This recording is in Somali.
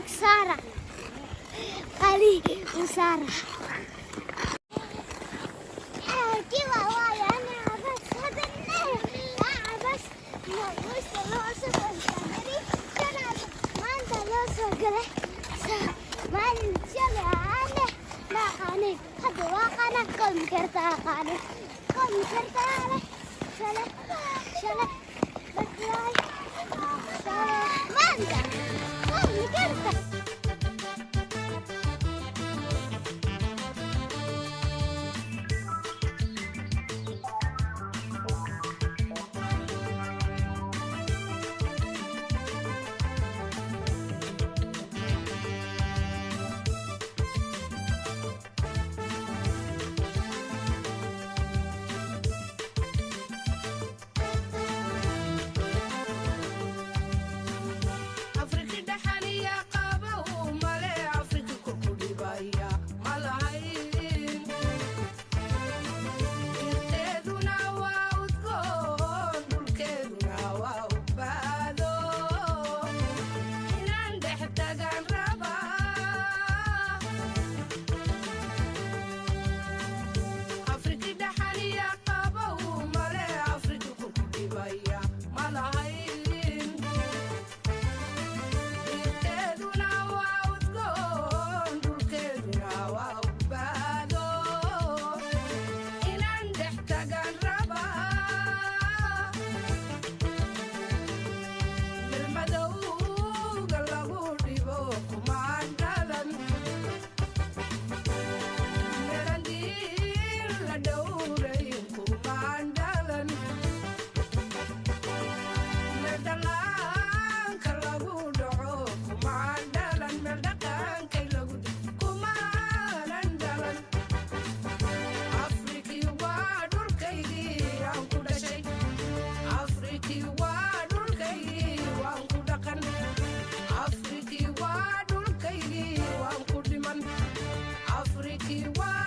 Like saara, qali u saara. Kiwa waayo ana bas bas maanta loo soo galay maalin shalay aane ma aqaanin, hadda waa aqaana. 3 kertaa aqaanin, 3 kertaa leh shalay, shalay badlaay maanta 3 kertaa. Afriki dhaxaniya qabow male, Afriki korku dhibaya ma lahayn. Dhirteeduna waa udgoon, dhulkeeduna waa ubaado. Inaan dhex tagaan rabaa. Afriki dhaxaniya qabow male, Afriki korku dhibaya ma lahayn. Dhirteeduna waa udgoon, dhulkeeduna waa ubaado. Inaan dhex tagaan rabaa. Melmadowga lagu dhibo kumaan dhalan, meelandiin la dhowrayn kumaan dhalan, meeldhallaanka lagu dhaco kumaan dhalan, meeldhaqaankay lagu kumaanan dhalan. Afriki waa dhulkaygii aan ku dhashay, Afriki waa dhulkaygii waan ku dhaqan, Afriki waa dhulkaygii waan ku dhiman, Afriki waa